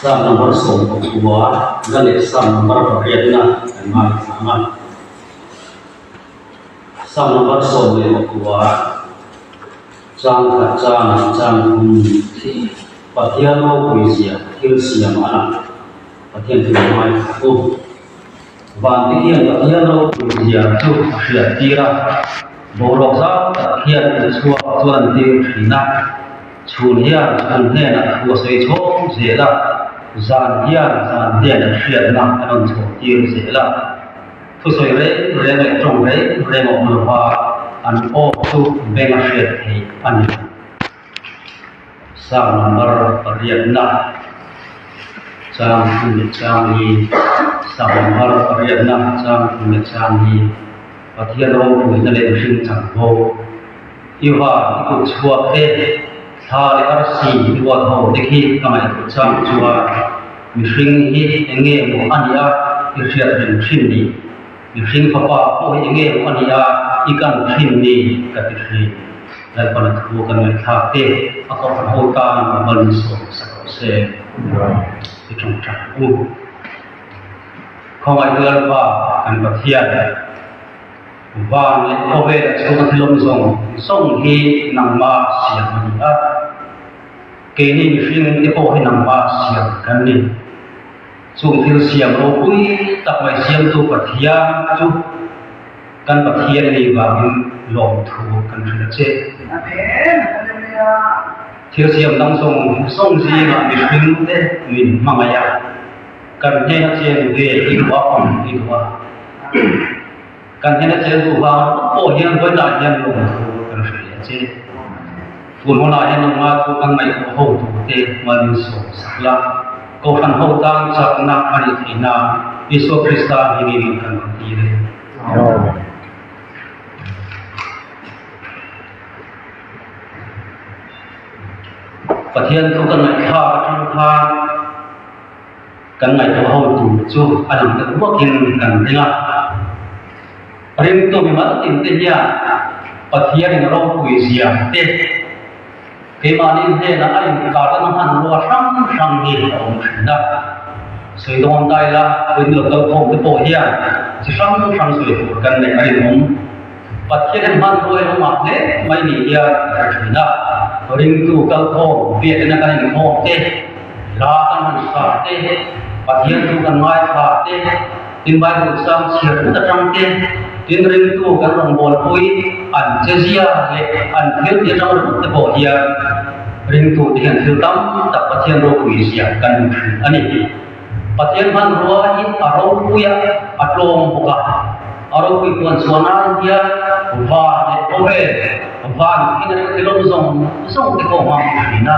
Psalm number 19 na leh Psalm number pariatna kan ngaithla ang a. Psalm number 19 chang khat chang chang thum Pathian ropui zia thil siam a lang. Pathian thil ngaithla u. Vante hian Pathian ropui zia chu a hriat tir a, boruak zau tak hian an chhuak chu an tir thin a. Chhun hian chhun hnenah thu a sawi chhawng zel a, zan hian zan hnenah hriatna an rawn chhawm tir zel a. Thusawi reng reng leh tawng reng reng a awm lo va, an aw chu beng a hriat theih a ni. Psalm number pariatna chang thum leh chang hi Psalm number pariatna chang thum leh chang hi Pathian ropuina leh mihring chanvo i van i kut chhuak te thla leh arsi i ruat ho te khi ka ngaihtuah chang chuan mihring hi eng nge maw a nih a i hriat reng thin ni mihring fapa pawh hi eng nge maw a nih a i kan thin ni ka ti thin. Lalpana thu kan ngaihthlak te a kohhran ho tan a mal in sawm sak rawh se. I tawngtai u. Khawngaih Lalpa kan Pathian, van leh khawvel a chhunga thilawm zawng zawng hi nangma siam a ni a. Keini mihring te pawh hi nangma siam kan ni. Chung thil siam ropui tak mai siamtu Pathian chu Kan Pathian nih vangin lawmthu kan hrilh a che. Thil siam dang zawng zawng zingah mihring te min hmangaih a, kan hnena chen ve i duh a, awm i duh a. Kan hnena chen duh vang pawh hian vawiinah hian lawmthu kan hrilh leh a che. Tun hunah hian nangma chu kan ngaihtuah ho turte malin sawm sak la, Kohhran ho tan chakna a nih theih nan Isua Krista hmingin kan rawn ti ve. Pathian thu kan ngaihthlak atang khan kan ngaihtuah ho tur chu a lang deuh ruakin kan ring a. Ringtu mimal tin te hian Pathianin ropui zia te keimahni hnenah a inkarna hmanrua hrang hrang hi a awm thin a. Sawi dawn ta ila, puin lo kalkhawm te pawh hian chi hrang hrang sawi tur kan neih a rinawm. Pathianin hmanrua hi awm ah hle mai ni hian a hre thin a. Ringtu kalkhawm biakina kan inkhawm te, hla kan han sa te, Pathian thu kan ngaithla te, Tin Bible sang chhiar hmut atang te, tin ringtu kan rawngbawlpui an chezia leh an thil ti atang ringawt te pawh hian ringtu te hian thil tam tak Pathian ropui zia kan hmu thin a ni. Pathian hmanrua hi a ropui a, a tlawm bawk a. A ropui puan chhuah nan hian van leh khawvel, van thil leh thilawm zawng zawng te pawh hmang thin a.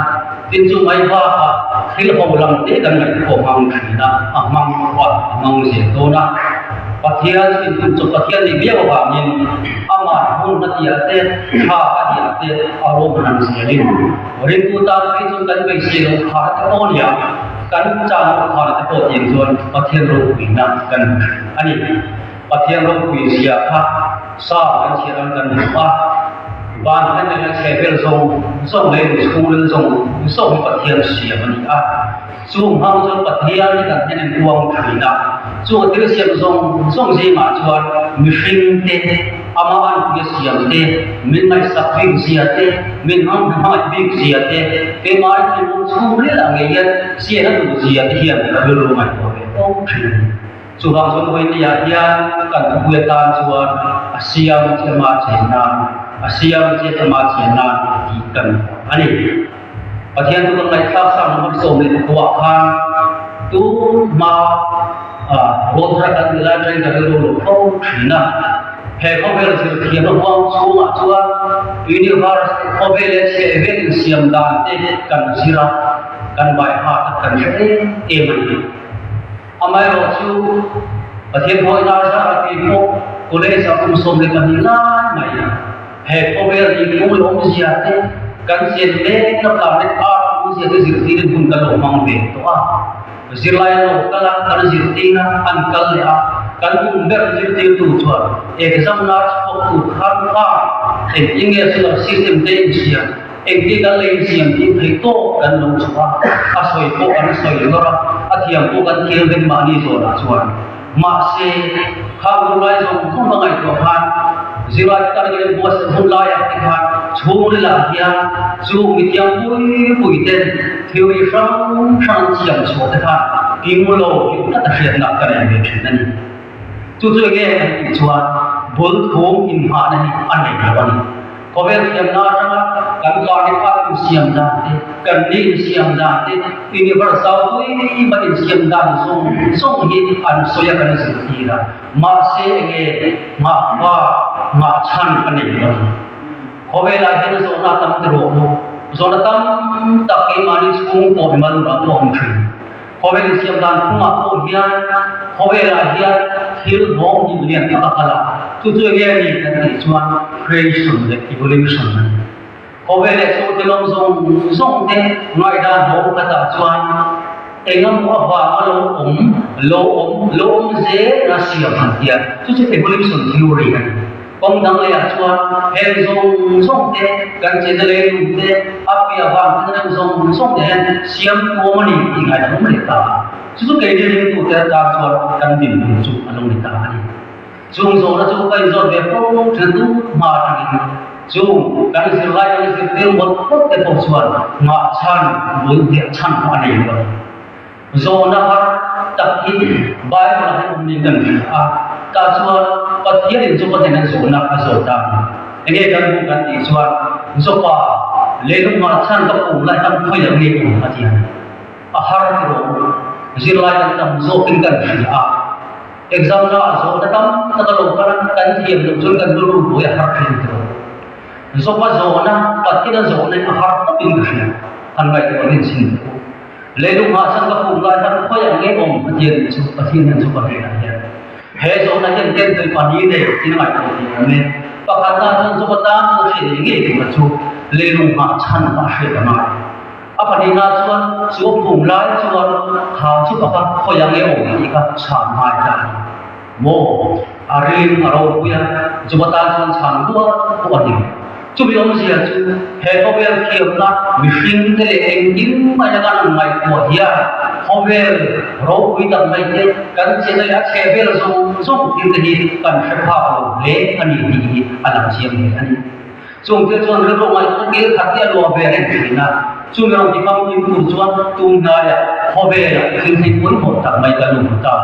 Tin chu mai bakah thil ho lam te kan ngaihtuah hmang thin a, a hmang a, a hmang zel dawn a. Pathian chu intum chawp Pathian nih viau avangin amah hmun a tih ah te, tha a tih ah te a rawm hran zelin ringtu tan phei chuan kan beisei lo khar te pawh a nia, kan chan lo khar te pawh tiang chuan Pathian ropuina kan hmu thin a ni. Pathian ropui zia kha sa kan chhiat ang kan hmu a, van khan leh a chhe vel zawng zawng leh in chhungril zawng zawng hi Pathian siam a ni a. Chung hmang chuan Pathian hi kan hnen in uang thin a, chung a thil siam zawng zawng zingah chuan mihring te, amah an pui a siam te, min ngaihsak bik zia te, min hmangaih bik zia te, keimahni thinlung chhungril ah ngei hian chian a duh zia te hian ka rilru ngaihtuah ve fo thin a ni. Chuvang chuan Vawinia hian kan thupui atan chuan a siam che ama chen nan, a siam che ama chen nan tih kan hmu a ni. Pathian chu kan ngaihthlak sang number 14 ah khan tun hma rawlthar kan tih lai atangin ka rilru lo fo thin a. He khawvel zirthiamna huang chhungah chuan universe khawvel leh chhehvel insiam dan te kan zir a, kan baiha tak kan hre em em a ni. Amaherawh chu Pathian hawina zara tih pawh college ah kum 12 lai mai he khawvel nih phung leh awmzia te kan chian mek na planet Earth awmzia te zirtirin hun kan lo hmang ve tawh a. Zirlai an lo kal a, kan zirtir a, an kal leh a, kan kum ber zirtirtu chuan exam na chhuak tur khan khan engtin nge solar system te insiam? Engtin kan lei insiam tih theih tawk kan lo chhuah a, a sawi pawh kan sawi lawr a, a thiam pawh kan thiam vek mahni zawnah chuan. Mahse, khang hun lai zawng zawng a ngaihtuah khan zirlai te tan hian buatsaih hun laiah te khan chhungrilah hian chu mithiam pui pui ten theory hrang hrang an siam chhuah te khan kimlo tih tlat a hriatna ka nei ve thin a ni. Chu chu enge kan tih chuan bul thum inhmahna hi a nei lo a ni. Khawvel thiamna atanga kan karni-a insiam dan te, kan ni insiam dan te, universe zau pui mai insiam dan zawng zawng hi an sawi a kan zirtir a. Mahse enge nghahva nghah chhan a nei lo a ni. Khawvelah hian zawhna tam ti rawh u. Zawhna tam tak keimahni chhung pawh mimal nunah pawh a awm thin. Khawvel insiam dan phungah pawh hian khawvelah hian thil hlawm hnih lian tak a kal a, chu chu enge a ni kan tih chuan creation leh evolution a ni. Khawvel leh chhung thilawm zawng zawng te ngaihdan hlawm khatah chuan engemaw avanga lo awm, lo awm, lo awm zel a siam han tia, chu chu evolution theory a ni. Kawng dang lehah chuan heng zawng zawng te, kan chenna leilung te, a piah vang te reng zawng zawng te hian siam tuam a ni tih ngaihdan awm leh ta a. Chu chu keini ringtute atan chuan kan dinhmun chu a lo ni ta a ni. Chung zawhna chu ka inzawt ve fo thin tut hma atangin chung kan zirlai kan zirtir mawlh mawlh te pawh chuan nghahchhan bul hliah chhan pawh a nei lo a ni. Zawhna har tak hi Bible ah hian awm niin kan hria a, tah chuan Pathianin Jopa hnena zawhna a zawt a, enge kan hmuh kan tih chuan Jopa leilung nghahchhan ka pum lai khan khawi ang nge awm a ti a ni. A har ti rawh u, zirlai kan tam zawkin kan hria a, exam na ah zawhna tam tak a lo kal a, kan thiam loh chuan kan rilru buai a har thin ti rawh u. Jopa zawhna, Pathian a zawhna hi a har khawpin ka hria, han ngaihtuah rin chin teh u. Leilung ah chan ka pum lai khan khawi ang nge awm Pathian nih chu Pathian hian chu ka hnenah hian he zawhna hian ken tui pahnih nei tin a ngaihtuah tih awm e. Pakhatna chuan chu ka tan chu hriat ngei ngei tur chu leilung ah chan kha a hriat a ngai. A pahnihna chuan chu a pum lai chuan kha chu pakhat khawi ang nge awm tih kha chhan ngai ta a ni. Maw? A ring a ropui a, Joba tan chuan chhan rual pawh a ni. Chumi awmzia chu he khawvel thiamna mihring te leh engkim mai laka an ngaihtuah hian khawvel ropui tak mai te kan chenna leh a chheh vel zawng zawng thil te hi kan hre phak lo hle a ni tih hi a lang chiang hle a ni. Chung te chuan rilru ngaihtuahna kil khat hi a luah ve reng thin a, chumi rawn ti famkim tur chuan tum hnaiah khawvelah thil thei pawimawh tak mai ka lut ta.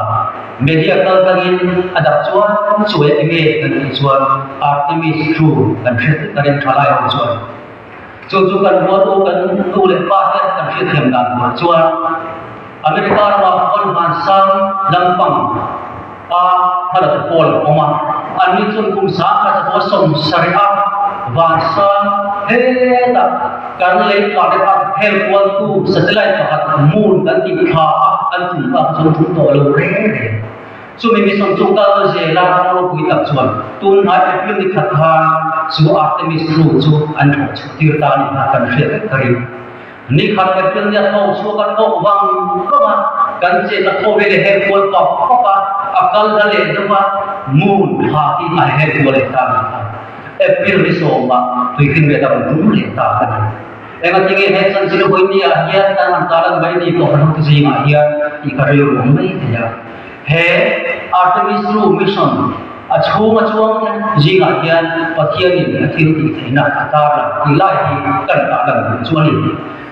Media kal tangin a dap chuan chuai a enge kan tih chuan Artemis True kan hriat vek a rem tha lai ho chuan chu chu kan rual u kan nu leh pa te kan hriatthiam dan tur chuan America ramah khuan vansang lampang a hmalatu pawl an awm a, anni chuan kum sangkhat zabual 70 a vansang hetah kan lei planet a hel kualtu satellite pakhat moon kan tih thla a an tum kha chu an tum tawh lo reng reng. Chumi mission chu kal zela ram ropui tak chuan tun hnai April ni khat khan chu Artemis crew chu an thawh chhuah tir ta a ni kha kan hriat vek ka ring. Ni khat April nia tho chhuak a thawk vang vang a, kan chet a thaw veleh her kual pap pap a, a kal hla leh deuh a, moon thla hi a her kual leh ta a ni kha. April ni sawmah tuifin ve dang tum leh ta a ni. Engatinge he chanchin hawi ni ah hian kan han tar an mai ni pawh kan hotu zingah hian tih ka rilru awm mai thei a. He Artemis Two mission a chhung a chuang zingah hian Pathianin a thil tih theihna a tar lang tih lai hi kan tah lang duh chu a ni.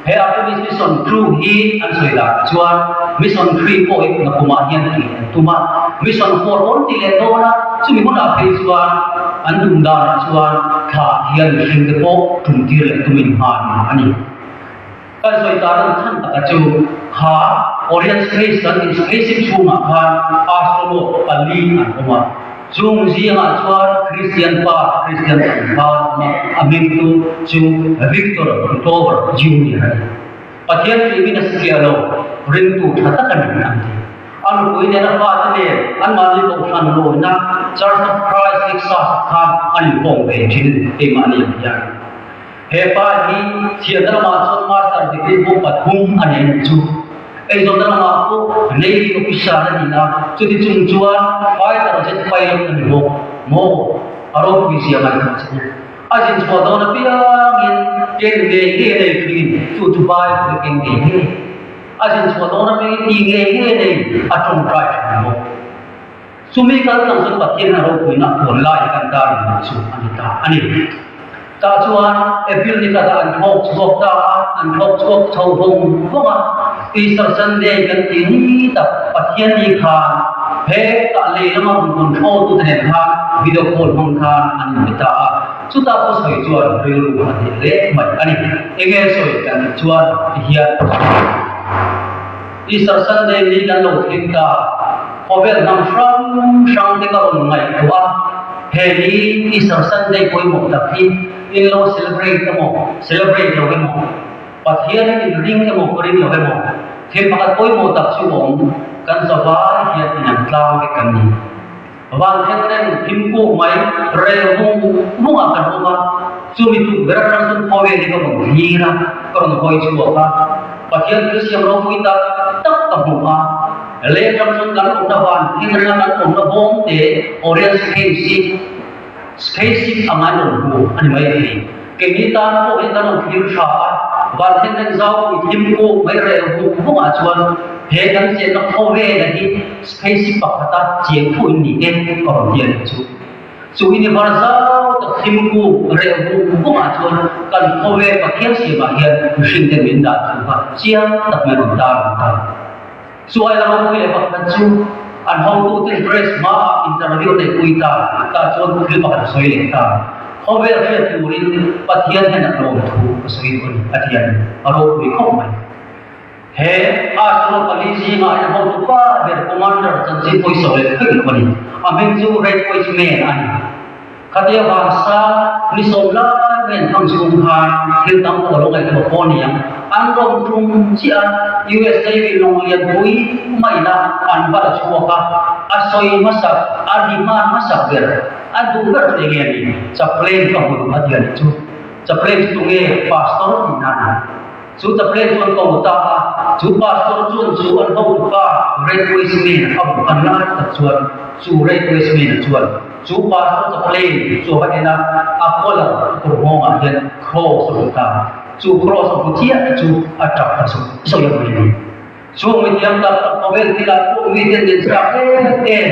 He Artemis Mission Two hi an sawi dan chuan Mission Three pawh hi nakumah hian tih an tum a, Mission Four pawn ti leh dawn a, chumi hunah phei chuan an tum danah chuan thla hian mihringte pawh tum tir leh tumin hman a ni. Kan sawi ta reng chhan taka chu kha Orion Space kan tih spaceship chhungah khan astronaut pali an awm a, chung zingah chuan Christian pa Christian tlangval awm a, a hming chu chu Victor Glover Junior a ni. Pathian tihmin a sikiah lo, ringtu tha tak a ni an ti. A nupui nen a fate nen anmahni kohhran lawina Church of Christ Texas ah khan an inkhawm ve thin keimahni ang hian. He pa hi thiamna lamah chuan Master degree pawh pathum a nei nih chu. Eizawnna lamah pawh Navy officer a ni a, chuti chung chuan fighter jet pilot a ni bawk maw? A ropui zia ngaihtuah che u. A zin chhuah dawn apiangin ken ngei ngei a nei thin, chu chu Bible ken ngei ngei. A zin chhuah dawn apiangin ti ngei ngei a nei, a tawngtai thin bawk. Chumi kal tlang chuan Pathian a ropuina a puan lai hi kan dar in chu a ni ta a ni. Tah chuan April ni khatah an thlawk chhuak ta a, an thlawk chhuak chho vawng vawng a. Easter Sunday kan tih ni tak Pathian ni khan hetah lei lama rawn control tute nen khan video call hmang khan an inbe ta a. Chutah pawh sawi chuan rilru a hneh hle mai a ni. Enge sawi kan tih chuan tihian Easter Sunday ni kan lo thleng ta. Khawvel hnam hrang hrang te ka rawn ngaihtuah a, he ni Easter Sunday pawimawh tak hi in lo celebrate emaw celebrate lo emaw, Pathian in ring emaw ka ring lo emaw, thil pakhat pawimawh tak chu awm, kan zavai hian in an tlang vek kan ni. Van khet reng thim kuk mai rel vung vungah kan awm a, chumi tuk ber atang chuan khawvel hi ka rawn thlir a, ka rawn hawi chhuak a, Pathian thil siam ropui tak tak ka hmu a, lei atang chuan kan awmna van thil renga kan awmna bawm te Orion Space hi Spaceship anga an rawn hmu a ni mai thei. Keini tan pawh hian kan rawn thlir tha a, van thil reng zau pui thim kuk mai rel vung vungah chuan he kan chenna khawvela hi Spaceship pakhata chiang thu in ni e ka rawn ti a nih chu. Chu universe zau tak thim kuk rel vung vungah chuan kan khawvel Pathian siamah hian mihring ten min dah thu kha chiang tak mai rawn tar ang ta. Chu ai la ropui leh pakhat chu an hotuten press hmaah interview neih pui ta, tah chuan thil pakhat a sawi leh ta. Khawvel hriat turin Pathian hian a tlawm thu a sawi duh a ni, a ti a ni. A ropui khawp mai. He astronaut pali zingah hian hotu pa ber commander chanchin pawisa leh theih loh a ni. A hming chu Red Wiseman a ni. Khatia vangsa ni sawm lai mai an hmang chhung khan thil tam pawh a lo ngaihtuah pawh a ni ang. An rawn tum chiah a, US Navy lawng lian pui maina an va la chhuak a, a sawi hmasak, a demand hmasak ber, a duh ber chu enge a ni? Chaplain ka hmu duh a ti a nih chu. Chaplain chu tunge? Pastor tihna a ni. Chu chaplain chu an ko ta a, chu pastor chuan chu an hotupa Ray Wiseman a hmuh an lai tak chuan chu Ray Wiseman-a chuan chu pastor chaplain chu a va en a, a collar kawr nghawngah hian cross a hmu ta. Chu cross a hmu chiah chu a tap ta sawk sawk a mai a ni. Chung mithiam tak tak khawvel thilah pawh miten min chak em em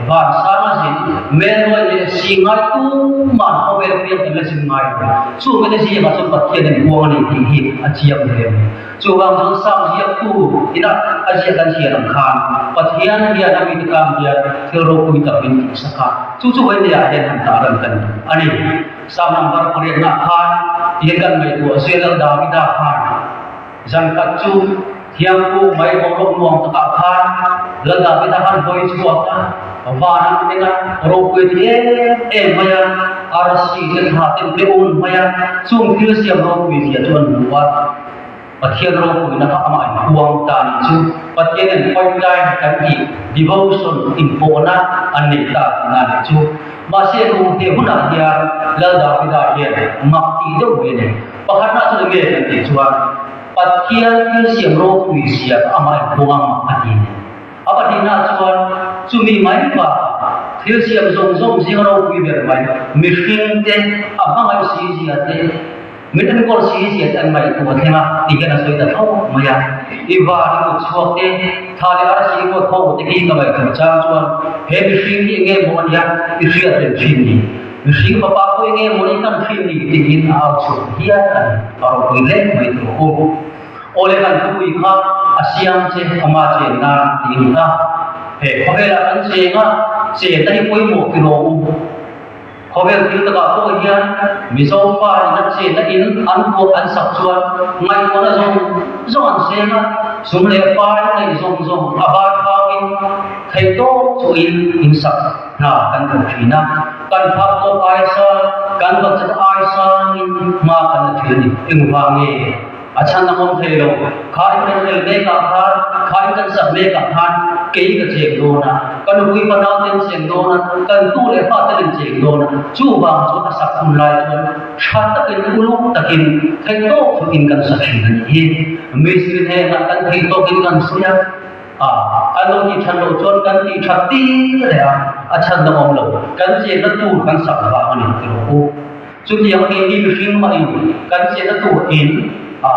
vansang a zin, melnuai leh si ngai tuman khawvel piang kan la zin ngai lo. Chung mite zingah chuan Pathian in huang a ni tih hi a chiang hle mai. Chuvang chuan Sam ziaktu ina a ziak kan hriat ang khan Pathian hian a mite tan hian thil ropui tak min tihsak a, chu chu vawinia hian han tah ran kan duh a ni. Sam number pariatna khan tihian kan ngaihtuah Zelal Davida khan, Zan khat chu Thiangpu mai boruak nuam takah khan Lal Davida khan hawi chhuak a, van an eng a, ropui ti em em mai a, arsi te thla te te un mai a, chung thil siam ropui zia chu an hmu a. Pathian ropuina kha amah in huang ta nih chu Pathian in point time kan tih devotion inpawhna an nei ta tihna nih chu. Mahse nu he hunah hian Lal Davida hian mak tih deuh mai a nei. Pakhatna chu enge kan tih chuan Pathian thil siam ropui zia kha amah in hung ang a ti ni. A pahnihna chuan chumi mai bakah thil siam zawng zawng zinga ropui ber mai mihring te a hmangaih si zia te, min enkawl si zia te an ngaihtuah thleng a ti hian a sawi ta thlawk mai a. I van i kut chhuak te, tha leh arsi i kut ho te khi ka ngaihtuah chang chuan he mihring hi enge maw a nia i hriat reng thin ni. Mihring fapa pawh enge maw ni kan hrin ni tiin a au chhuak hial a ni. A ropui hle mai tur u. Awle kan thupui kha a siam che ama chen nan tih a ni a. He khawvelah kan cheng a, chenna hi pawimawh ti rawh u. Khawvel thil takah pawh hian Mizo pa in a chenna in an buak an sak chuan ngaihtuahna zawng zawng an seng a, sum leh pai neih zawng zawng a bar thauin theih tawp chuhin in sak. Hna kan thawk thin a, kan phak tawk aisa, kan budget aisangin hma kan la thin a ni. Engvang nge? A chhan a awm thei lo. Kha in kan rel mekah khan, kha in kan sak mekah khan kei ka cheng dawn a, ka nupui fanau te an cheng dawn a, kan tu leh fa te an cheng dawn a, chuvang chuan a sak hun lai chuan tha takin, uluk takin, theihtawk thuin kan sa thin a nih hi. Mistri hnenah kan theihtawkin kan sawi a. A, a lo tih that loh chuan kan tih that tir leh a, a chhan dang awm lo. Kan chenna tur kan sak vang a ni ti rawh u. Chutiang keini mihring mahin kan chenna tur in a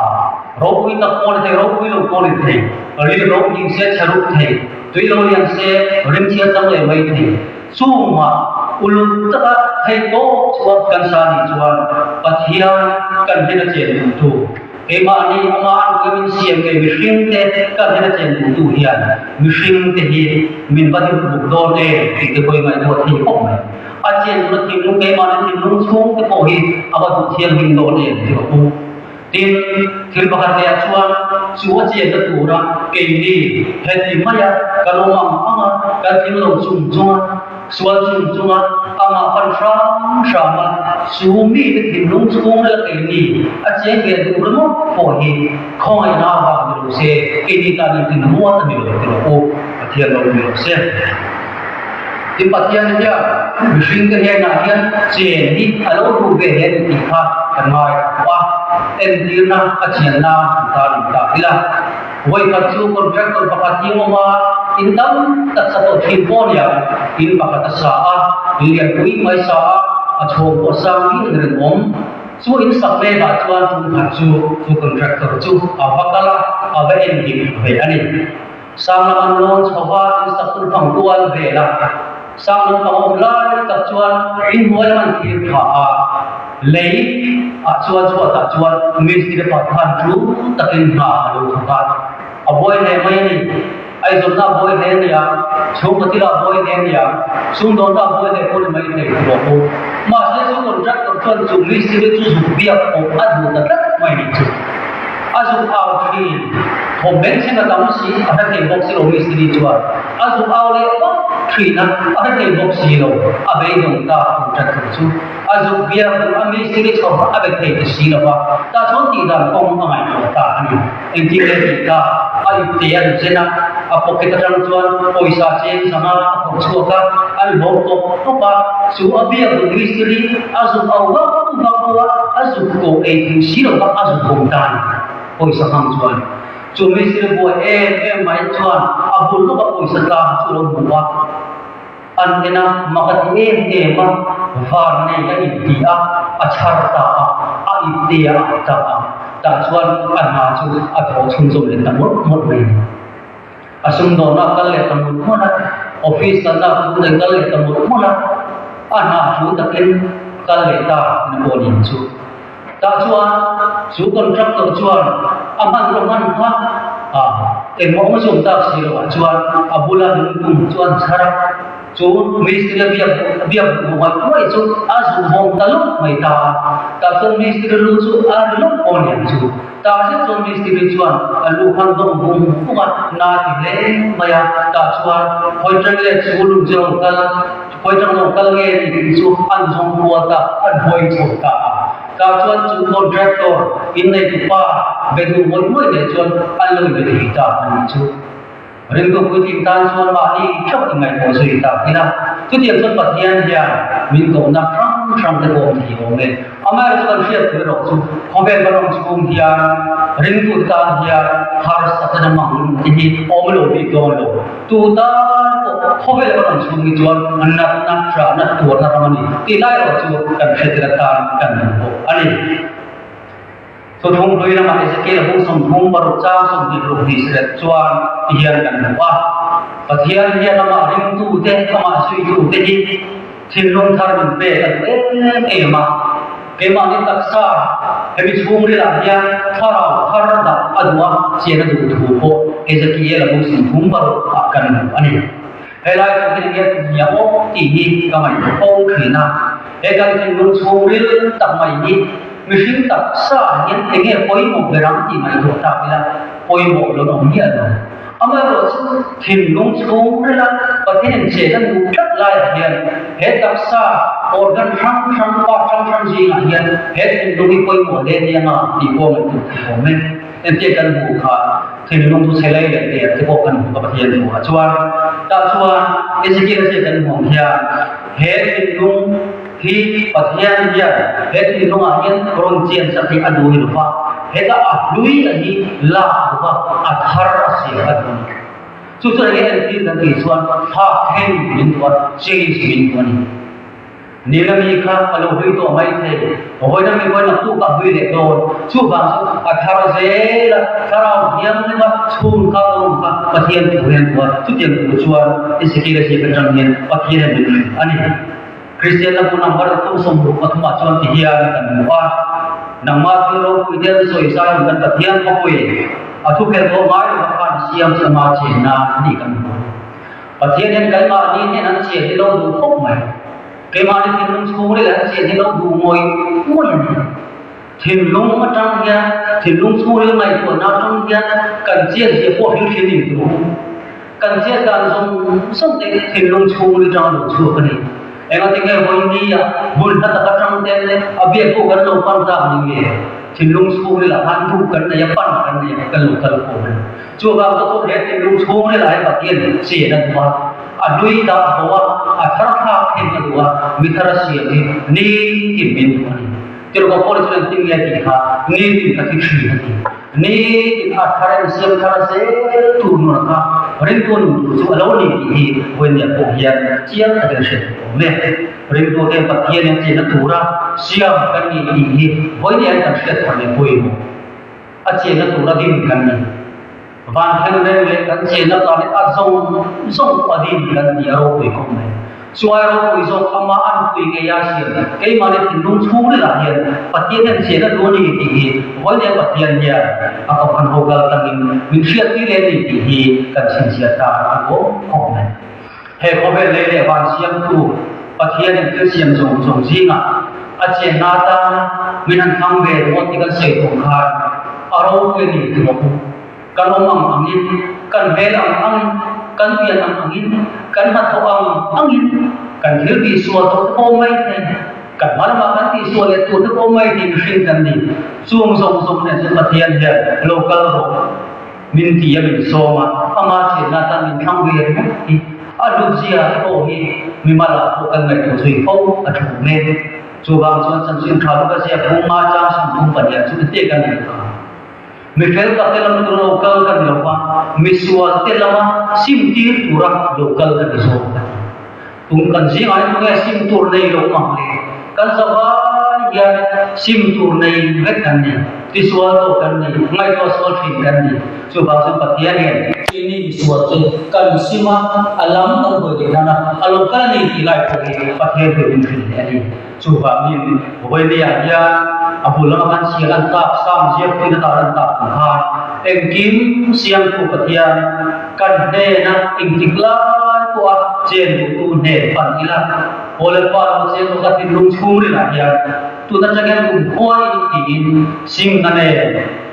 ropui tak pawh ni thei, ropui lo pawh ni thei, ril ropui se chhe rup thei, tui lo lian se rimchhia chang leh mai thei. Chungah uluk taka thei tawp chuan kan sa nih chuan Pathian kan hnen a chen duhtu, keimahni ama an puimin siam ngei mihringte kan hnen a chen duhtu hian mihringte hi min va hlim buk dawn em tih te pawh i ngaihtuah thei khawp mai. A chen duhna thinlung keimahni thinlung chhungte pawh hi a va duh thianghlim dawn em tih ka hmu. Tin, thil pakhat lehah chuan chu a chenna tura keini heti maia kan awm ang ang a, kan thil lo chung chunga, sual chung chunga amah pan hram hram a, chu mite thinlung chhung rel keini a cheng ve duh ringawt pawh hi khawngaihna avang ni lo se, keini tan in tinruat a ni lo ti rawh u, Pathian lo ni rawh se. Tin, Pathian hian mihringte hnenah hian chen hi a lo duh ve hle ni tih kha kan ngai tawh a, entirna a chian nan kan tan in tak ila. Vawikhat chu contractor pakhat hi awm a, in tam tak sa tawh thin pawh nia, in pakhat a sa a, in lianpui mai sa a, a chhawm pawh sang viau in rinawm. Chu in sak vekah chuan tumkhat chu chu contractor chu a va kal a, a va endik ve a ni. Sang lam an lawn chho va, in sak hun fang kual vel a. Sang lam pang awm lai tak chuan in hnuai lam an thlir tha a, lei ah chuan chhuat ah chuan mistiri pa khan tul takin hna a lo thawk a. A buai hle mai a ni. Aizawnna a buai hle nia, chhungkaw thila a buai hle nia, sumdawnna a buai hle pawh ni mai thei ti rawh u. Mahse chu contractor chuan chu mistiri chu zuk biak pawh a duh ta tlat mai nih chu. A zuk au thin. Thawm bengchheng a tam si, a hre thei bawk si lo mistiri chuan. A zuk au leh vak thin a, a hre thei bawk si lo. A beidawng ta contractor chu. A zuk biak duh a mistiri chho a be thei ta si lo va, tah chuan tih dan kawng a ngaihtuah ta a ni. Engtin nge tih ta? A ipte a zen a, a pocket atang chuan pawisa cheng zanga a phawrh chhuak a, a hlawm tawp tawp a. Chu a biak duh mistiri a zuk au vak vak pawh a, a zuk ko ei thei si lo va, a zuk bawm ta a ni. Pawisa hmang chuan chu mistiri buai em em mai chuan a bul lawka pawisa tlang chu a lo hmu a. An en a, mak a ti em em a, van nei a inti a, a chhar ta a, a ipte a ah ta a, tah chuan a hna chu a thawh chhunzawm leh ta mawlh mawlh mai a ni. A sumdawnna a kal leh ta mawlh mawlh a, office kalna a thu nei kal leh ta mawlh mawlh a, a hna thu takin kal leh ta na pawh ni ang chu. Tah chuan chu contractor chuan a hmanraw hman kha a engmah awm zawm tak si loh ah chuan a bula lungtum chu an chhar a, chu mistiri a biak biak duh ngaih ngaih chu a zu vawng ta lawk mai ta a. Tah chuan mistiri lu chu a ri lawk pawh a ni ang chu. Tah zet chuan mistiri chuan a lu khan dawng vung vung a, na ti hle mai a. Tah chuan hawi ṭan leh chu lung chu a rawn kal. Hawi ṭang lo kal nge ni tih chu an zawng kual ta, an hawi chho ta a. Tah chuan chu contractor inneitu pa be duh ngawih ngawih leh chuan an lo inbe thei ta a nih chu. Ringtu puitling tan chuan mahni theuh inngaihtuah zui tak ila, chutiang chuan Pathian hian min kohna hrang hrang te pawh awm thei awm e. Amaherawhchu kan hriat pui erawh chu khawvel kan awm chhung hian ringtute tan hian harsatna mang te hi awm lo bik dawn lo. Tu tan pawh khawvel kan awm chhung hi chuan natna, hrahna, tuarna ram a ni tih lai erawh chu kan hriattir atan kan duh bawk a ni. Thuthlung hlui lamah Ezekiel hung 36 chang 26 ret chuan ti hian kan hmu a, Pathian hian amah ringtute, amah zuitute hi Thinlung thar min pek a duh em em a, keimahni taksa hemi chhungrilah hian thlarau thar dah a duh a, chian a duh thu pawh Ezekiel a bu 36 ah kan hmu a ni. Helai thu hi enge nia aw tih hi ka ngaihtuah fo thin a, he kan thinlung chhungril tak mai hi mihring taksa hian enge pawimawh ber ang tih ngaihtuah tak ila pawimawh lo awm miah lo. Amaherawhchu, thinlung chhung rila Pathianin che kan duh tlat laiah hian he taksa organ hrang hrang, part hrang hrang zingah hian he thinlung hi pawimawh hle nia nga tih pawh ngaihtuah theih awm e. Entir kan hmuh kha thinlung chu chhe lei leh der te pawh kan hmu ka Pathian hmuhah chuan. Tah chuan Ezekiel a ziak kan hmuh ang hian he thinlung hi Pathian hian he thinlungah hian rawn chian sak hi a duh ni lo va. Heta a hlui a hi lak duh a, a thar a siam a duh a ni. Chu chuan enge entir kan tih chuan thlak thleng min duh a, change min duh a ni. Nila mi kha a lo hlui tawh mai thei. Vawiina mi vawi naktuk a hlui leh dawn. Chuvang chu a thar zel a, thlarau thianghlim a chhung kha a awm kha Pathian thu hian a chutiang tur chuan Ezekiel a ziak atang hian Pathian a min hrilh a ni. Kristianna hmun number 33 ah chuan ti hian kan hmu a, Nangmah thil ropui te an sawi zai kan Pathian khawpui a thu phel tawh ngai lova khan siam chu ama chenna a ni kan hmu a ni. Pathian hian keimahni hnen an chian hi lo duh khawp mai. Keimahni thinlung chhungril an chian hi lo duh ngawih ngawih a ni. Thinlung atang hian, thinlung chhungril ngaihtuahna atang hian kan chian zia pawh hil thin in tur. Kan chian dan zawng zawng te thinlung chhungril atang lo chhuak a ni. Engati nge vawinia bul hla tak atang te a biak pawh kan lo pan tak ni nge? Thinlung chhungril ah khan duh kan nei a, pan kan nei a, kan lo kal khawm a ni. Chuvang chu chu he thinlung chhung ri lai Pathian chen a duh a, a hlui dah bo a, a thar thlak thin a duh a, mi thar a siam hi nitin min duh a ni. Tirhkoh Paul chuan engtin nge a tih kha, Nitin ka thi thin a ti. Nitin a thar in siam thar zel tur nun kha ringtu nun tur chu a lo ni tih hi vawinia pawh hian chiang takin hriat tur awm e. Ringtu te Pathian in chenna tura siam kan ni tih hi vawinia hian kan hriat thar leh pawimawh. A chenna tura din kan ni. Van thleng reng leh kan chenna planet a zawng zawng a din kan ti a ropui khawp mai. Chuai ropui zawk amah an pui ngei a siam keimahni thinlung chhung rilah hian Pathian hian chenna duh a ni tih hi vawinia Pathian hian a kohhran ho kal tlangin min hriattir leh a ni tih hi kan chhinchhiah tan a nuam khawp mai. He khawvel lei leh van siamtu Pathianin thil siam zawng zawng zingah a chenna atana min han thlang ve ringawt tih kan sawi tawh khan a ropui a ni ti bawk u. Kan awm ang angin, kan hmel ang angin, kan pian ang angin, kan hnathawh ang angin kan thil tihsual tawh te pawh mai thei, kan hma lamah kan tihsual leh tur te pawh mai thei mihring kan ni. Chung zawng zawng nen chuan Pathian hian lo kal rawh. Min ti a min sawm a, ama chenna atan min thlang ve ringawt hi a hlutzia pawh hi mimal ah pawh kan ngaihtuah zui fo a thu mek. Chuvang chuan chanchin tha luka ziak bung nga chang 30 pahnih ah chu ente kan nei ta. Mi fel tak te lam tura lo kal ka ni lo va, mi sual te lama sim tir tura lo kal ka ni zawk a ti. Tum kan zingah hian tunge sim tur nei lo mang le? Kan zavai hian sim tur nei vek kan ni, tisual tawh kan ni, ngaihtuah sual thin kan ni. Chuvang chuan Pathian hian keini misual chu kan sim a, a lam kan hawi leh nan a, a lo kal a ni tih lai pawh hi Pathian hi min hrilh leh a ni. Chuvangin Vawinia hian a bul lama kan chhiar an tak sam ziakpuina tar an tak ang khan engkim siamtu Pathian kan hnena engtik lai pawha chen duhtu hnen pan ila aw leh pa lo chen awk a thinlung chhungrilah hian tun atang hian kum khuain tiin simna nen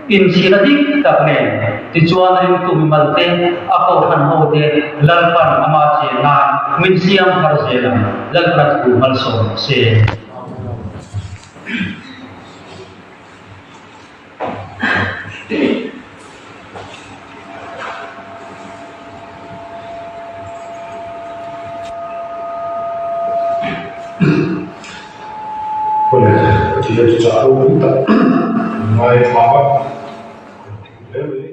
Inchhira dik tak nen tichuan ringtu mimal te, a kohhran ho te Lalpan ama chen nan min siam thar zel ang. Lalpan a thu malsawm rawh se. Awle, Pathian chu chah ropui tak an ngaithla a, kan ti hle mai.